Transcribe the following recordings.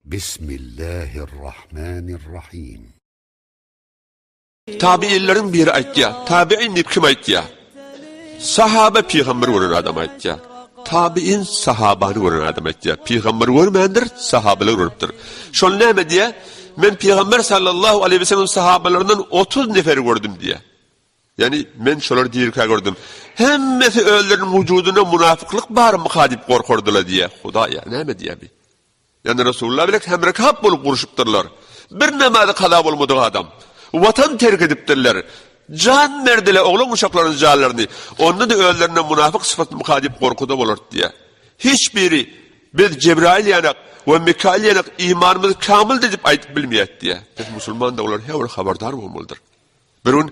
Bismillahirrahmanirrahim. Tabiinleriň biri aýtýar, tabiin diýip kim aýtýar? Sahaba pygamber gören adam aýtýar. Tabiin sahabany gören adam aýtýar. Pygamber görmändir, sahabalar görüpdir. Şol näme diýýär? Men pygamber sallallahu aleyhi ve sellem sahabalaryndan 30 neferi gördüm diýýär. Ýagny men şolary dirikä gördüm. Hemmesi özleriniň wujudynda munafyklyk barmyka diýip gorkardylar diýýär. Hudaýa, näme diýýär bi? Ýagny Resulullah bilen hemrekap bolup urşupdyrlar. Bir namazy kaza bolmadyk adam. Watan terk edipdirler. Jan berdiler oglan uşaklaryň janlaryny. Onda-da özlerinde munafyk sypatmyka diýip gorkuda bolardy diýýär. Hiç biri biz Jebraýyl ýanak we Mikaýyl ýanak imanymyz kamyldy diýip aýdyp bilmeýär diýýär. Biz musulman doganlar her bir habardar bolmalydyr. Bir gün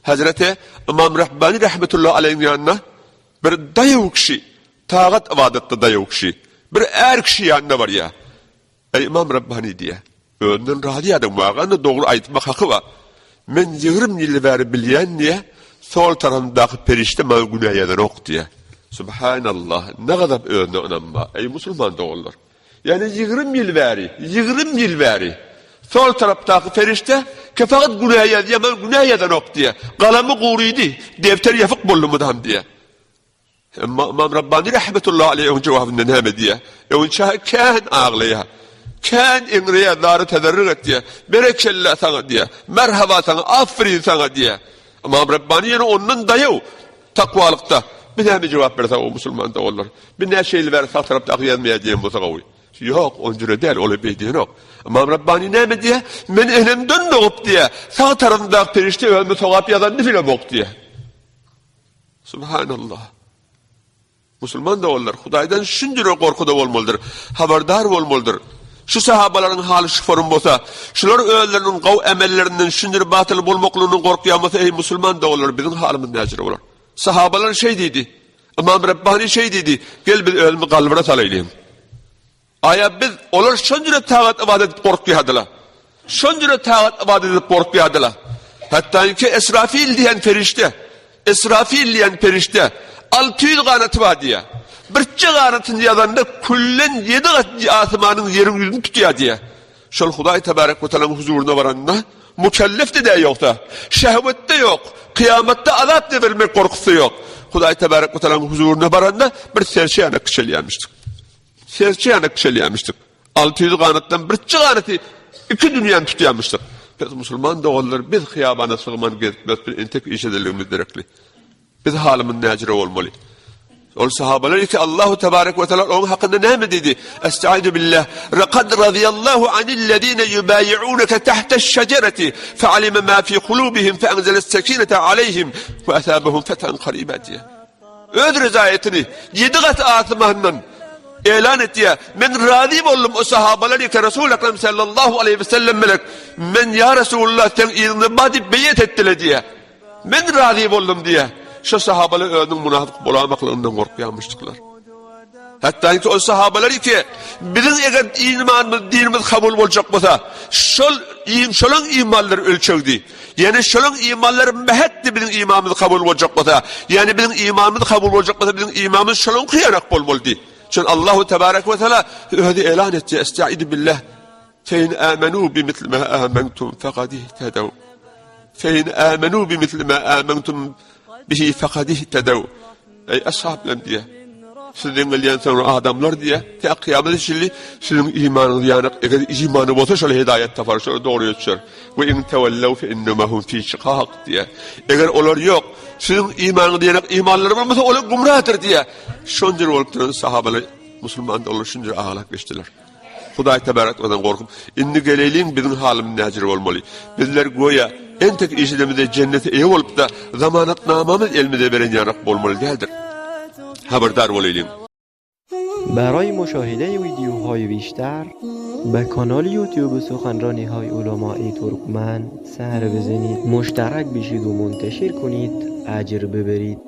Hezreti Ymam Rabbani rahmetullahi aleýhiň ýanyna bir daýaw kişi, tagat ybadatda daýaw kişi, bir är kişi ýanyna barýar. Eý Ymam Rabbani diýýär. Özünden razy adam waganda dogry aýtmak haky bar. Men 20 ýyl bäri bilýän diýýär, sol tarapymdaky perişde maňa günä ýazanok diýýär. Subhanallah, ne gazap özüne ynanma. Eý musulman doganlar. Ýagny 20 ýyl bäri, 20 ýyl bäri sol tarapdaky perişde kefagat günä ýazýar, maňa günä ýazanok diýýär. Galamy gurydy, defter ýapyk boldy mydam diýýär. Emma Ymam Rabbani rahmetullahi aleýh onuň jogabynda näme diýýär? Öňçä kän aglaýar. Kän eňreýär, zary tezerrük etýär. Berekella saňa diýýär. Merhaba saňa, aferin saňa diýýär. Ymam Rabbani ýene ondan daýaw takwalykda. Bir näme jogap berse o musulman doganlar. Bir näçe ýyl bäri sag tarapdaky ýazmaýar diýen bolsa gowy. Ýok, on jüre däl, ola beý diýenok. Ymam Rabbani näme diýýär? Men enemden dogup diýýär. Sag tarapymdaky perişde özüme sogap ýazanyny bilemok diýýär. Subhanallah. Musulman doganlar, Hudaýdan şunjüre gorkuda bolmalydyr, habardar bolmalydyr. Şu sahabalaryň haly şu forum bolsa, şular özleriniň gowy emellerinden şunjüre batyl bolmaklygyndan gorkýan bolsa, eý musulman doganlar, biziň halymyz näjüre bolar? Sahabalar şeý diýdi. Ymam Rabbani şeý diýdi, gel biz özümizi galbyra salaýlyň. Aýa biz, olar şonjüre tagat-ybadat edip gorkýardylar. Şonjüre tagat-ybadat edip gorkýardylar. Hatda ki Esrafil diýen perişde, Esrafil diýen perişde 600 ganaty bar diýýär. Birje ganatyny ýazanda küllen ýedi gat asmanyň ýeriň ýüzüni tutýar diýýär. Şol Hudaý tebarek we taalaň huzuryna baranda mukellef-de däl ýogsa, şehwet-de ýok, kyýamatda azap-da berilmek gorkusy ýok. Hudaý tebarek we taalaň huzuryna baranda bir serçe ýanak kiçelýärmişdik. Serçe ýanak kiçelýärmişdik. 600 ganatdan birje ganaty iki dünýäni tutýarmyşdyk. Biz musulman doganlar biz hyýabana sygman gezip bir entek iş edenligimiz derekli. Biz halymyz näjüre bolmaly? Ol sahabalar ki Allahu tebarek we taala onuň hakynda näme diýdi? Estaizu billah. Laqad radiyallahu anillezine yubayi'unaka tahtaş-şecereti fa'alima ma fi kulubihim fe'anzala s-sekinete aleyhim ve asabahum fethan qariba diýdi. Öz rezaýetini ýedi gat asmandan elan etýär. Men razy boldum o sahabalar ýeke Resul Ekrem sallallahu aleyhi ve sellem melek. Men ýa Resulullah sen yzyňda bar diýip beýet etdiler diýýär. Men razy boldum diýýär. Şo sahabalar özüniň munafyk bolamaklygyndan gorkýarmyşdyklar. Hatda ki ol sahabalar ki biziň eger imanymyz, dinimiz kabul boljak bolsa, şol şolaň imanlary ölçegdi. Ýani şolaň imanlary mähetdi biziň imanymyz kabul boljak bolsa. Ýani biziň imanymyz kabul boljak bolsa, biziň imanymyz şolaňky ýanak bolmalydy. Çünki Allahu tebarek we taala özi elan etdi, Estaidu billah. Fe in amenu bimisli ma amantum fekad ihtedew. Fe in amenu bimisli ma amantum bihi fekad ihtedew. Eý ashablam diýe. Sizden gelýän soňra adamlar diýe. Tä kyýamete çenli siziň imanyňyz ýanyk. Eger imany bolsa şol hidaýat tapar, şol dogry ýola düşer. We in tewellew fe innema hum fi şikak diýe. Eger olar ýok, siziň imanyňyz ýanyk imanlary bolmasa olar gumradyr diýe. Şonca bolup duran sahabalar musulman olar şunca aglap geçdiler. Hudaý tebarek we taaladan gorkup, indi geleýliň biziň halymyz näjür bolmaly? Bizler göýä entek işidemizde jennete eýe bolup-da, zamanatnamamyz elimize beren ýanak bolmaly däldir. Habardar bolaýlyň. برای مشاهده ویدیوهای بیشتر به کانال یوتیوب سخنرانی های علمای ترکمن سر بزنید مشترک بشید و منتشر کنید اجر ببرید.